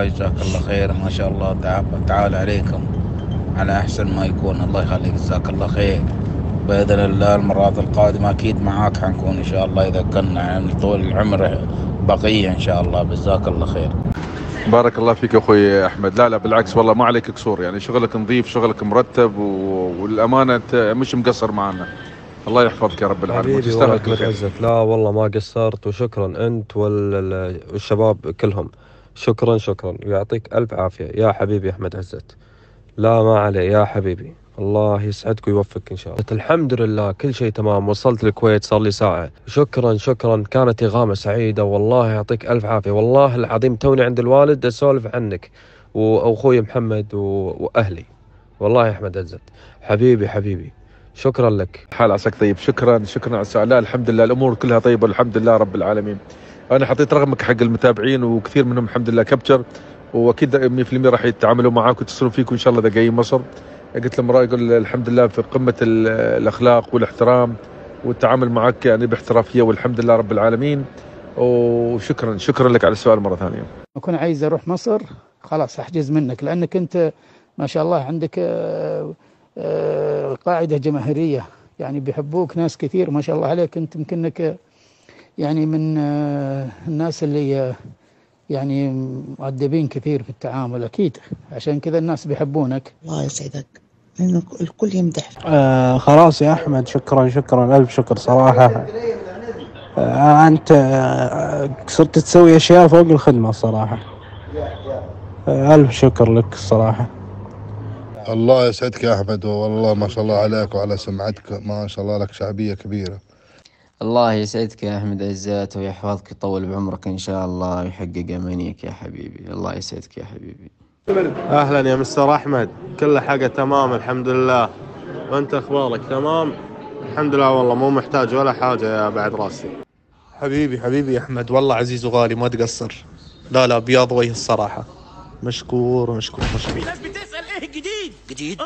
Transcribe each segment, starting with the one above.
جزاك الله خير، ما شاء الله تعال عليكم على أحسن ما يكون. الله يخليك، جزاك الله خير. بإذن الله المرات القادمة أكيد معاك حنكون إن شاء الله، إذا كان يعني طول العمر بقية إن شاء الله. جزاك الله خير. بارك الله فيك أخوي أحمد. لا لا بالعكس والله ما عليك قصور، يعني شغلك نظيف، شغلك مرتب، والأمانة مش مقصر معنا. الله يحفظك يا رب العالمين وتستاهل كل خير. لا والله ما قصرت، وشكرا أنت والشباب كلهم، شكرا شكرا، ويعطيك ألف عافية يا حبيبي أحمد عزت. لا ما عليه يا حبيبي، الله يسعدك ويوفقك إن شاء الله. الحمد لله كل شيء تمام، وصلت الكويت صار لي ساعة. شكرا شكرا، كانت إقامة سعيدة والله، يعطيك ألف عافية. والله العظيم توني عند الوالد أسولف عنك وأخوي محمد وأهلي. والله يا أحمد عزت حبيبي حبيبي، شكرا لك. حال عساك طيب. شكرا شكرا على السؤال. لا الحمد لله الأمور كلها طيبة الحمد لله رب العالمين. أنا حطيت رقمك حق المتابعين وكثير منهم الحمد لله كابتشر، وأكيد 100% راح يتعاملوا معاك ويتصلوا فيك إن شاء الله إذا جايين مصر. قلت لهم رأي، يقول الحمد لله في قمة الأخلاق والاحترام والتعامل معك يعني باحترافية، والحمد لله رب العالمين. وشكرا شكرا لك على السؤال مرة ثانية. أكون عايز أروح مصر خلاص أحجز منك، لأنك أنت ما شاء الله عندك قاعدة جماهيرية، يعني بيحبوك ناس كثير ما شاء الله عليك. أنت يمكنك يعني من الناس اللي يعني مؤدبين كثير في التعامل، أكيد عشان كذا الناس بيحبونك. الله يسعدك، لأنه الكل يمدح. خلاص يا أحمد، شكرا شكرا ألف شكر صراحة. أنت صرت تسوي أشياء فوق الخدمة الصراحة. ألف شكر لك الصراحة. الله يسعدك يا أحمد، والله ما شاء الله عليك وعلى سمعتك، ما شاء الله لك شعبية كبيرة. الله يسعدك يا أحمد عزت ويحفظك ويطول بعمرك إن شاء الله ويحقق أمانيك يا حبيبي. الله يسعدك يا حبيبي. أهلا يا مستر أحمد، كل حاجة تمام الحمد لله، وأنت أخبارك تمام؟ الحمد لله والله مو محتاج ولا حاجة يا بعد راسي. حبيبي حبيبي يا أحمد، والله عزيز وغالي ما تقصر. لا لا بياض وجه الصراحة. مشكور مشكور مشكور. الناس بتسأل إيه جديد؟ جديد؟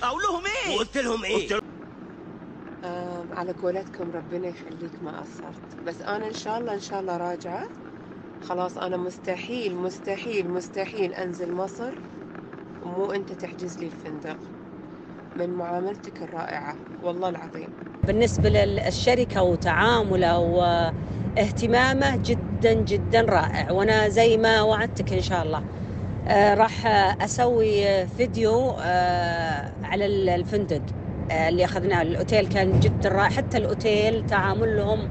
أقول لهم إيه؟ وقلت لهم إيه؟ على قولتكم ربنا يخليك ما قصرت، بس أنا إن شاء الله إن شاء الله راجعة. خلاص أنا مستحيل مستحيل مستحيل أنزل مصر ومو أنت تحجز لي الفندق، من معاملتك الرائعة والله العظيم. بالنسبة للشركة وتعامله واهتمامه جدا جدا رائع، وأنا زي ما وعدتك إن شاء الله راح أسوي فيديو على الفندق اللي أخذناه. الأوتيل كان جدا رائع، حتى الأوتيل تعاملهم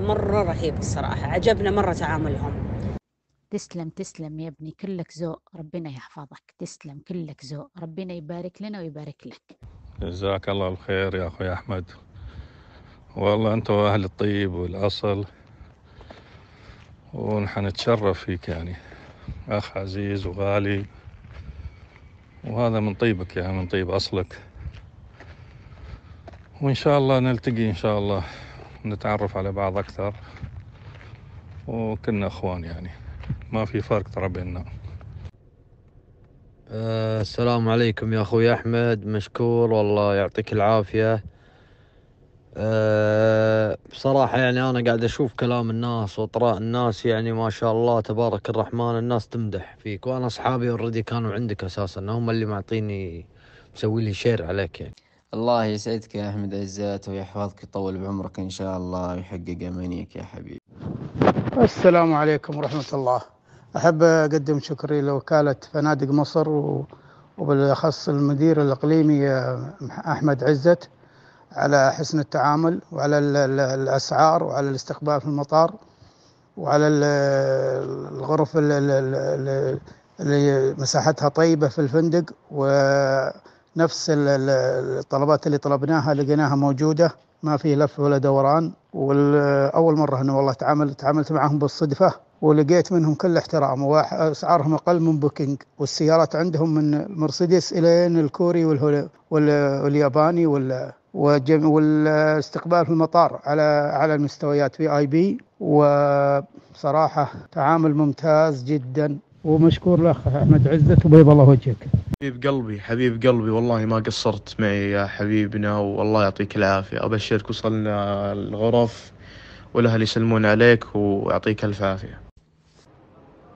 مرة رهيب الصراحة، عجبنا مرة تعاملهم. تسلم تسلم يا ابني، كلك ذوق، ربنا يحفظك. تسلم كلك ذوق، ربنا يبارك لنا ويبارك لك. جزاك الله الخير يا أخوي أحمد، والله أنت أهل الطيب والأصل، ونحن نتشرف فيك يعني، أخ عزيز وغالي، وهذا من طيبك يعني، من طيب أصلك. وإن شاء الله نلتقي إن شاء الله، نتعرف على بعض أكثر، وكنا أخوان يعني، ما في فرق ترى بيننا. السلام عليكم يا أخوي أحمد، مشكور والله يعطيك العافية. بصراحة يعني أنا قاعد أشوف كلام الناس وإطراء الناس، يعني ما شاء الله تبارك الرحمن الناس تمدح فيك، وأنا أصحابي already كانوا عندك أساسا، هم اللي معطيني مسوي لي share عليك يعني. الله يسعدك يا أحمد عزت ويحفظك ويطول بعمرك إن شاء الله ويحقق أمانيك يا حبيبي. السلام عليكم ورحمة الله. أحب أقدم شكري لوكالة فنادق مصر وبالأخص المدير الإقليمي أحمد عزت على حسن التعامل وعلى الأسعار وعلى الاستقبال في المطار وعلى الغرف اللي مساحتها طيبة في الفندق، ونفس الطلبات اللي طلبناها لقيناها موجودة، ما في لف ولا دوران. والأول مرة أنه والله تعاملت معهم بالصدفة ولقيت منهم كل احترام، وأسعارهم أقل من بوكينج، والسيارات عندهم من مرسيدس إلى الكوري والياباني والاستقبال في المطار على المستويات VIP، وبصراحة تعامل ممتاز جدا، ومشكور الأخ أحمد عزت وبيض الله وجهك. حبيب قلبي حبيب قلبي، والله ما قصرت معي يا حبيبنا، والله يعطيك العافية. أبشرك وصلنا الغرف والأهل يسلمون عليك ويعطيك ألف عافية.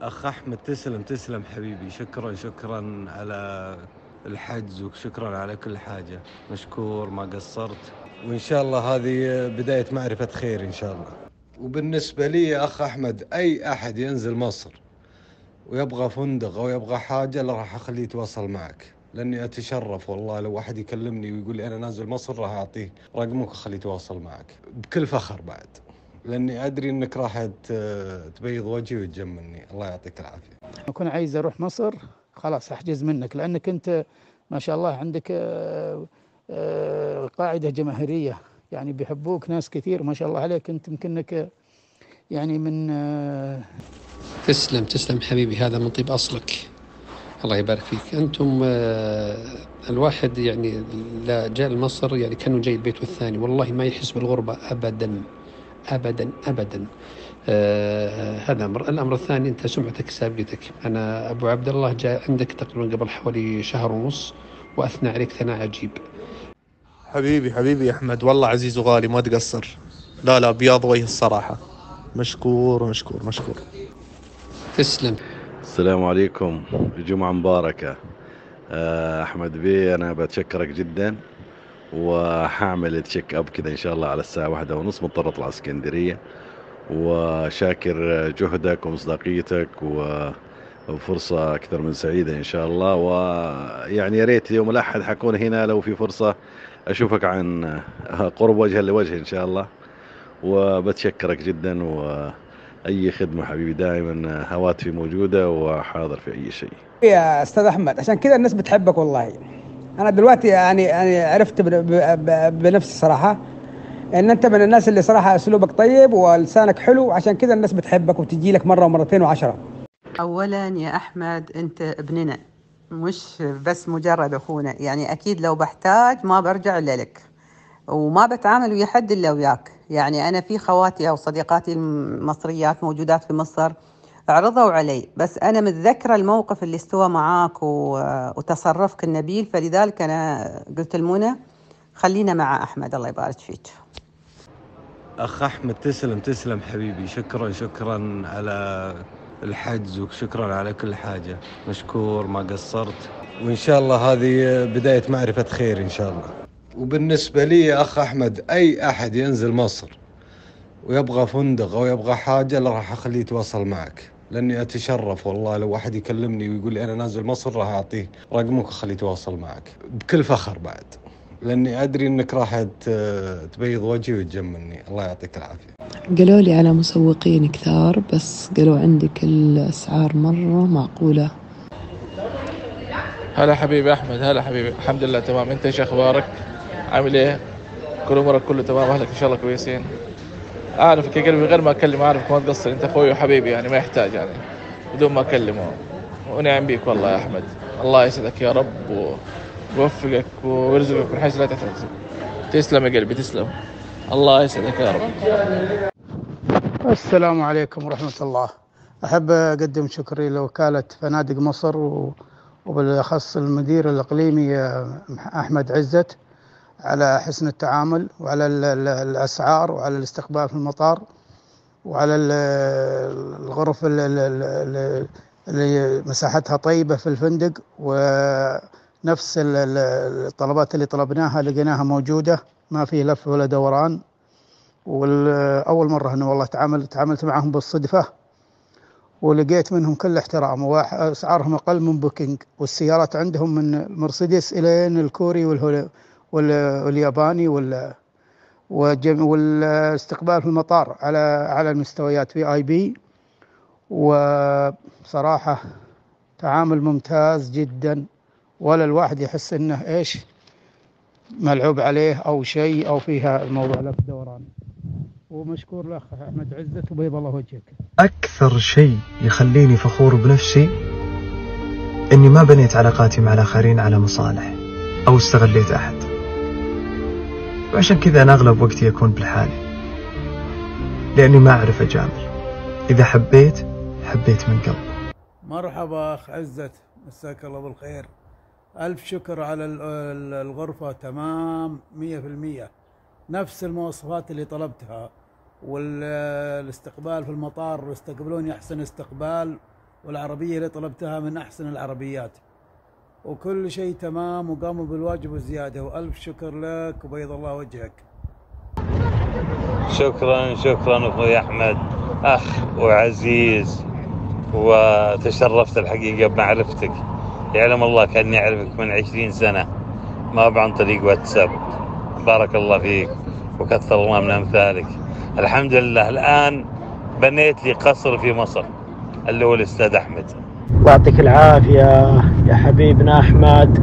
أخ أحمد تسلم تسلم حبيبي، شكرا شكرا على الحجز وشكرا على كل حاجة، مشكور ما قصرت، وإن شاء الله هذه بداية معرفة خير إن شاء الله. وبالنسبة لي يا أخ أحمد، أي أحد ينزل مصر ويبغى فندق أو يبغى حاجة لا راح أخليه يتواصل معك، لأني أتشرف والله لو أحد يكلمني ويقول لي أنا نازل مصر راح أعطيه رقمك وأخليه يتواصل معك بكل فخر بعد، لأني أدري أنك راح تبيض وجهي وتجملني. الله يعطيك العافية. أكون عايز أروح مصر خلاص أحجز منك، لأنك أنت ما شاء الله عندك قاعدة جماهيرية، يعني بيحبوك ناس كثير ما شاء الله عليك، أنت يمكنك يعني من تسلم تسلم حبيبي، هذا من طيب أصلك، الله يبارك فيك. أنتم الواحد يعني لا جاء لمصر يعني كانوا جاي البيت والثاني، والله ما يحس بالغربة أبدا أبدا أبدا. هذا أمر. الأمر الثاني، أنت سمعتك سابقتك. أنا أبو عبد الله جاء عندك تقريبا قبل حوالي 1.5 شهر وأثنى عليك ثناء عجيب. حبيبي حبيبي أحمد، والله عزيز وغالي ما تقصر، لا لا بياض وجه الصراحة، مشكور مشكور مشكور. تسلم. السلام عليكم، جمعة مباركة. أحمد بيه، أنا بتشكرك جدا، وحعمل check up كده إن شاء الله على الساعة 1:30، مضطر أطلع اسكندرية، وشاكر جهدك ومصداقيتك، وفرصة أكثر من سعيدة إن شاء الله. ويعني يا ريت يوم الأحد حكون هنا لو في فرصة أشوفك عن قرب وجها لوجه إن شاء الله، وبتشكرك جدا، وأي خدمة حبيبي دائما هواتفي موجودة وحاضر في أي شيء. يا أستاذ أحمد، عشان كذا الناس بتحبك والله. أنا دلوقتي يعني عرفت بنفسي صراحة إن أنت من الناس اللي صراحة أسلوبك طيب ولسانك حلو، عشان كذا الناس بتحبك وتجي لك مرة ومرتين وعشرة. أولا يا أحمد، أنت ابننا مش بس مجرد أخونا، يعني أكيد لو بحتاج ما برجع إلا لك، وما بتعامل ويا حد إلا وياك. يعني أنا في خواتي أو صديقاتي المصريات موجودات في مصر عرضوا علي، بس أنا متذكرة الموقف اللي استوى معاك وتصرفك النبيل، فلذلك أنا قلت لمنى خلينا مع أحمد، الله يبارك فيك. أخ أحمد تسلم تسلم حبيبي، شكرا شكرا على الحجز وشكرا على كل حاجة، مشكور ما قصرت، وإن شاء الله هذه بداية معرفة خير إن شاء الله. وبالنسبة لي يا أخ أحمد، أي أحد ينزل مصر ويبغى فندق أو يبغى حاجة لا راح أخليه يتواصل معك، لأني أتشرف والله لو أحد يكلمني ويقول لي أنا نازل مصر راح أعطيه رقمك وأخليه يتواصل معك بكل فخر بعد، لأني أدري أنك راح تبيض وجهي وتجملني. الله يعطيك العافية. قالوا لي على مسوقين كثار، بس قالوا عندك الأسعار مرة معقولة. هلا حبيبي أحمد، هلا حبيبي، الحمد لله تمام، أنت إيش أخبارك؟ عامل إيه؟ كل أمورك كله تمام، أهلك إن شاء الله كويسين؟ أعرفك يا قلبي غير ما أكلم، أعرفك ما تقصر، أنت أخوي وحبيبي يعني ما يحتاج يعني بدون ما أكلمه، ونعم بيك والله يا أحمد، الله يسعدك يا رب ويوفقك ويرزقك من حيث لا تحتسب. تسلم يا قلبي تسلم، الله يسعدك يا رب. السلام عليكم ورحمة الله. أحب أقدم شكري لوكالة فنادق مصر وبالأخص المدير الإقليمي أحمد عزت على حسن التعامل وعلى الأسعار وعلى الاستقبال في المطار وعلى الغرف اللي مساحتها طيبة في الفندق، ونفس الطلبات اللي طلبناها لقيناها موجودة، ما في لف ولا دوران. والأول مرة أنه والله تعاملت معهم بالصدفة ولقيت منهم كل احترام، وأسعارهم أقل من بوكينج، والسيارات عندهم من المرسيدس إلى الكوري والياباني والاستقبال في المطار على المستويات VIP. وبصراحة تعامل ممتاز جدا، ولا الواحد يحس انه ايش ملعوب عليه او شيء او فيها الموضوع لف دوران. ومشكور الاخ احمد عزت وبيض الله وجهك. اكثر شيء يخليني فخور بنفسي اني ما بنيت علاقاتي مع الاخرين على مصالح او استغليت احد، وعشان كذا انا اغلب وقتي اكون بالحالي، لاني ما اعرف اجامل. اذا حبيت حبيت من قلب. مرحبا اخ عزت، مساك الله بالخير. الف شكر على الغرفة، تمام 100%، نفس المواصفات اللي طلبتها، والاستقبال في المطار استقبلوني احسن استقبال، والعربية اللي طلبتها من أحسن العربيات، وكل شيء تمام، وقاموا بالواجب وزيادة. وألف شكر لك وبيض الله وجهك. شكرا شكرا أخوي أحمد، أخ وعزيز، وتشرفت الحقيقة بمعرفتك. يعلم الله كأني أعرفك من 20 سنة، ما عن طريق واتساب. بارك الله فيك وكثر الله من أمثالك. الحمد لله الآن بنيت لي قصر في مصر اللي هو الأستاذ أحمد. الله يعطيك العافية يا حبيبنا أحمد،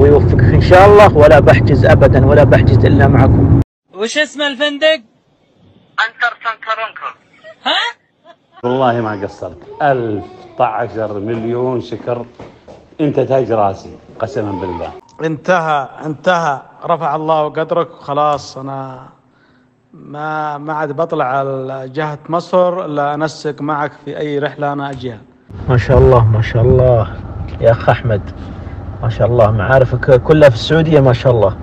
ويوفقك إن شاء الله. ولا بحجز أبدا، ولا بحجز إلا معكم. وش اسم الفندق؟ أنتر سانكرونكر. ها؟ والله ما قصرت، 1012 مليون شكر، أنت تاج راسي قسما بالله. انتهى، رفع الله قدرك وخلاص. أنا ما عاد بطلع على جهة مصر إلا أنسق معك في أي رحلة أنا أجيها. ما شاء الله ما شاء الله يا أخ أحمد، ما شاء الله معارفك كلها في السعودية ما شاء الله.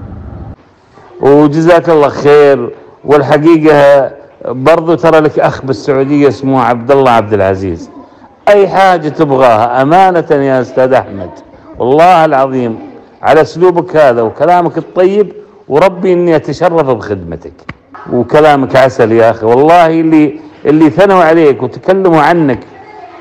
وجزاك الله خير. والحقيقة برضو ترى لك أخ بالسعودية اسمه عبد الله عبد العزيز، أي حاجة تبغاها أمانة يا أستاذ أحمد، والله العظيم على أسلوبك هذا وكلامك الطيب، وربي إني أتشرف بخدمتك. وكلامك عسل يا أخي، والله اللي ثنوا عليك وتكلموا عنك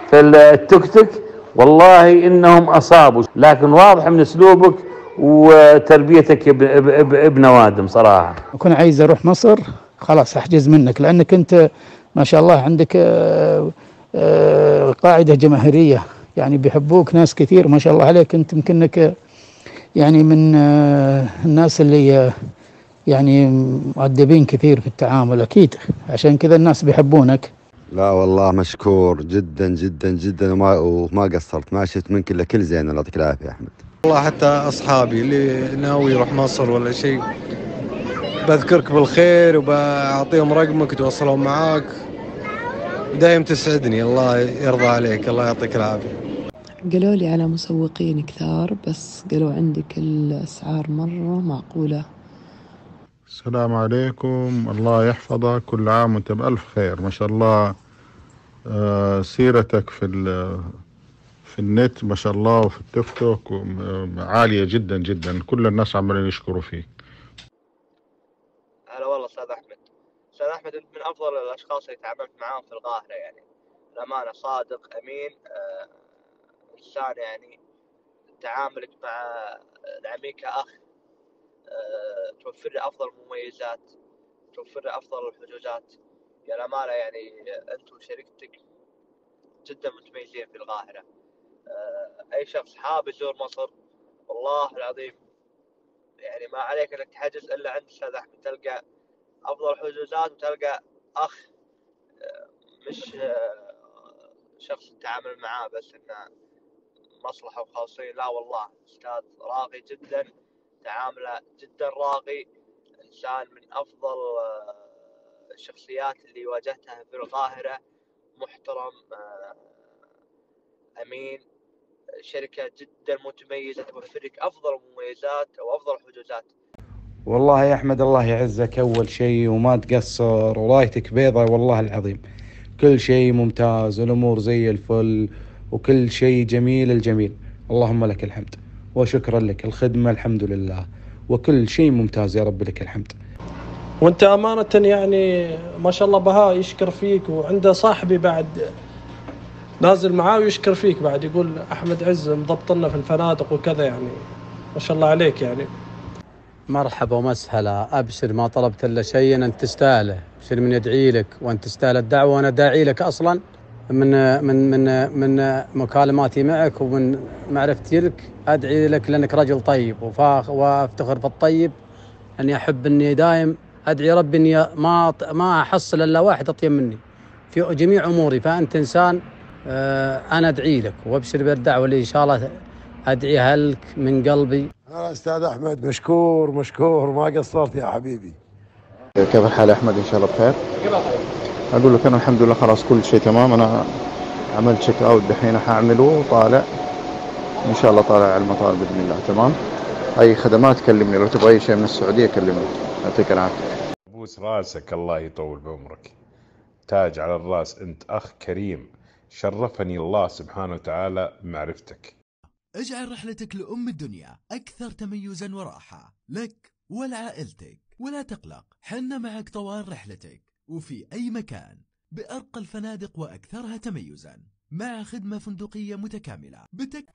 في التوك توك والله إنهم أصابوا، لكن واضح من أسلوبك وتربيتك ابن وادم صراحة. أكون عايز أروح مصر خلاص أحجز منك، لأنك أنت ما شاء الله عندك قاعدة جماهيرية، يعني بيحبوك ناس كثير ما شاء الله عليك. أنت يمكنك يعني من الناس اللي يعني مؤدبين كثير في التعامل، أكيد عشان كذا الناس بيحبونك. لا والله مشكور جدا جدا جدا، وما قصرت، ما شفت منك إلا كل زين. الله يعطيك العافية يا أحمد. والله حتى أصحابي اللي ناوي يروح مصر ولا شيء بذكرك بالخير وبعطيهم رقمك وتوصلهم معاك. دايم تسعدني، الله يرضى عليك، الله يعطيك العافية. قالوا لي على مسوقين كثار، بس قالوا عندك الأسعار مرة معقولة. السلام عليكم، الله يحفظك، كل عام وانت بألف خير. ما شاء الله سيرتك في النت ما شاء الله، وفي التيك توك عالية جدا جدا، كل الناس عمالين يشكروا فيك. هلا والله أستاذ أحمد. أستاذ أحمد أنت من أفضل الأشخاص اللي تعاملت معاهم في القاهرة، يعني الأمانة صادق أمين، إنسان يعني تعاملك مع العميل كأخ، توفر له أفضل المميزات، توفر له أفضل الحجوزات. يا الأمانة يعني أنت وشركتك جدا متميزين في القاهرة. أي شخص حاب يزور مصر والله العظيم يعني ما عليك أنك تحجز إلا عند أستاذ أحمد، تلقى أفضل حجوزات وتلقى أخ، مش شخص تتعامل معاه بس إنه مصلحة وخاصية. لا والله أستاذ راقي جدا، تعامله جدا راقي، إنسان من أفضل الشخصيات اللي واجهتها في القاهرة، محترم، أمين، شركة جدا متميزة توفر لك أفضل المميزات وأفضل الحجوزات. والله يا أحمد الله يعزك أول شيء، وما تقصر، ورايتك بيضة والله العظيم، كل شيء ممتاز والأمور زي الفل وكل شيء جميل الجميل، اللهم لك الحمد وشكرا لك، الخدمة الحمد لله وكل شيء ممتاز يا رب لك الحمد. وانت أمانة يعني ما شاء الله بهاء يشكر فيك، وعنده صاحبي بعد نازل معاه ويشكر فيك بعد، يقول أحمد عز مضبط لنا في الفنادق وكذا، يعني ما شاء الله عليك يعني. مرحبا ومسهلا، أبشر ما طلبت إلا شيء أنت تستاهله، أبشر من يدعي لك وأنت تستاهل الدعوة، وأنا داعي لك أصلا من من من من مكالماتي معك ومن معرفتي لك، أدعي لك لأنك رجل طيب وأفتخر بالطيب، أني أحب أني دايم أدعي ربي أني ما أحصل إلا واحد أطيب مني في جميع أموري، فأنت إنسان أنا أدعي لك وأبشر بالدعوة اللي إن شاء الله أدعيها لك من قلبي. أستاذ أحمد مشكور مشكور، ما قصرت يا حبيبي. كيف الحال يا أحمد؟ إن شاء الله بخير. أقول لك أنا الحمد لله خلاص كل شيء تمام، أنا عملت check out دحين حاعمله وطالع إن شاء الله، طالع على المطار بإذن الله. تمام، أي خدمات كلمني، لو تبغى أي شيء من السعودية كلمني. يعطيك العافية. بوس راسك، الله يطول بعمرك، تاج على الراس، أنت أخ كريم، شرفني الله سبحانه وتعالى بمعرفتك. اجعل رحلتك لأم الدنيا أكثر تميزا وراحة لك ولعائلتك، ولا تقلق، حنا معك طوال رحلتك وفي أي مكان بأرقى الفنادق وأكثرها تميزا مع خدمة فندقية متكاملة.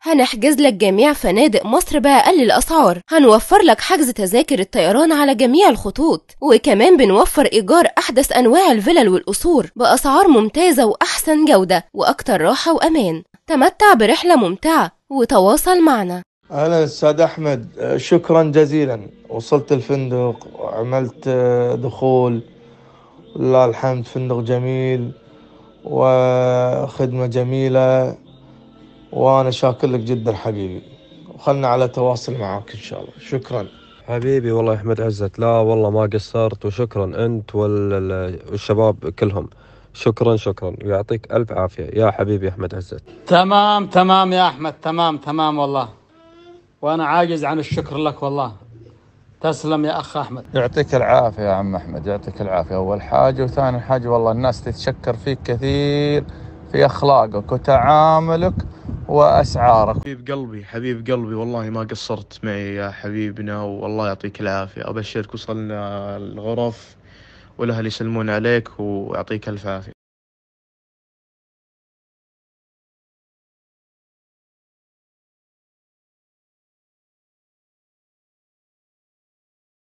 هنحجز لك جميع فنادق مصر بأقل الأسعار، هنوفر لك حجز تذاكر الطيران على جميع الخطوط، وكمان بنوفر إيجار أحدث أنواع الفلل والقصور بأسعار ممتازة وأحسن جودة وأكتر راحة وأمان. تمتع برحلة ممتعة وتواصل معنا. أهلا أستاذ أحمد، شكرا جزيلا. وصلت الفندق وعملت دخول، لله الحمد، فندق جميل وخدمة جميلة، وأنا شاكر لك جدا حبيبي، وخلنا على تواصل معك إن شاء الله. شكرا حبيبي. والله يا أحمد عزت، لا والله ما قصرت، وشكرا أنت والشباب كلهم، شكرا شكرا، ويعطيك ألف عافية يا حبيبي أحمد عزت. تمام تمام يا أحمد، تمام تمام والله، وأنا عاجز عن الشكر لك والله. تسلم يا أخ أحمد. يعطيك العافية يا عم أحمد، يعطيك العافية أول حاجة، وثاني حاجة والله الناس تتشكر فيك كثير في أخلاقك وتعاملك وأسعارك. حبيب قلبي حبيب قلبي، والله ما قصرت معي يا حبيبنا، والله يعطيك العافية. أبشرك وصلنا الغرف والأهل يسلمون عليك، ويعطيك ألف عافية.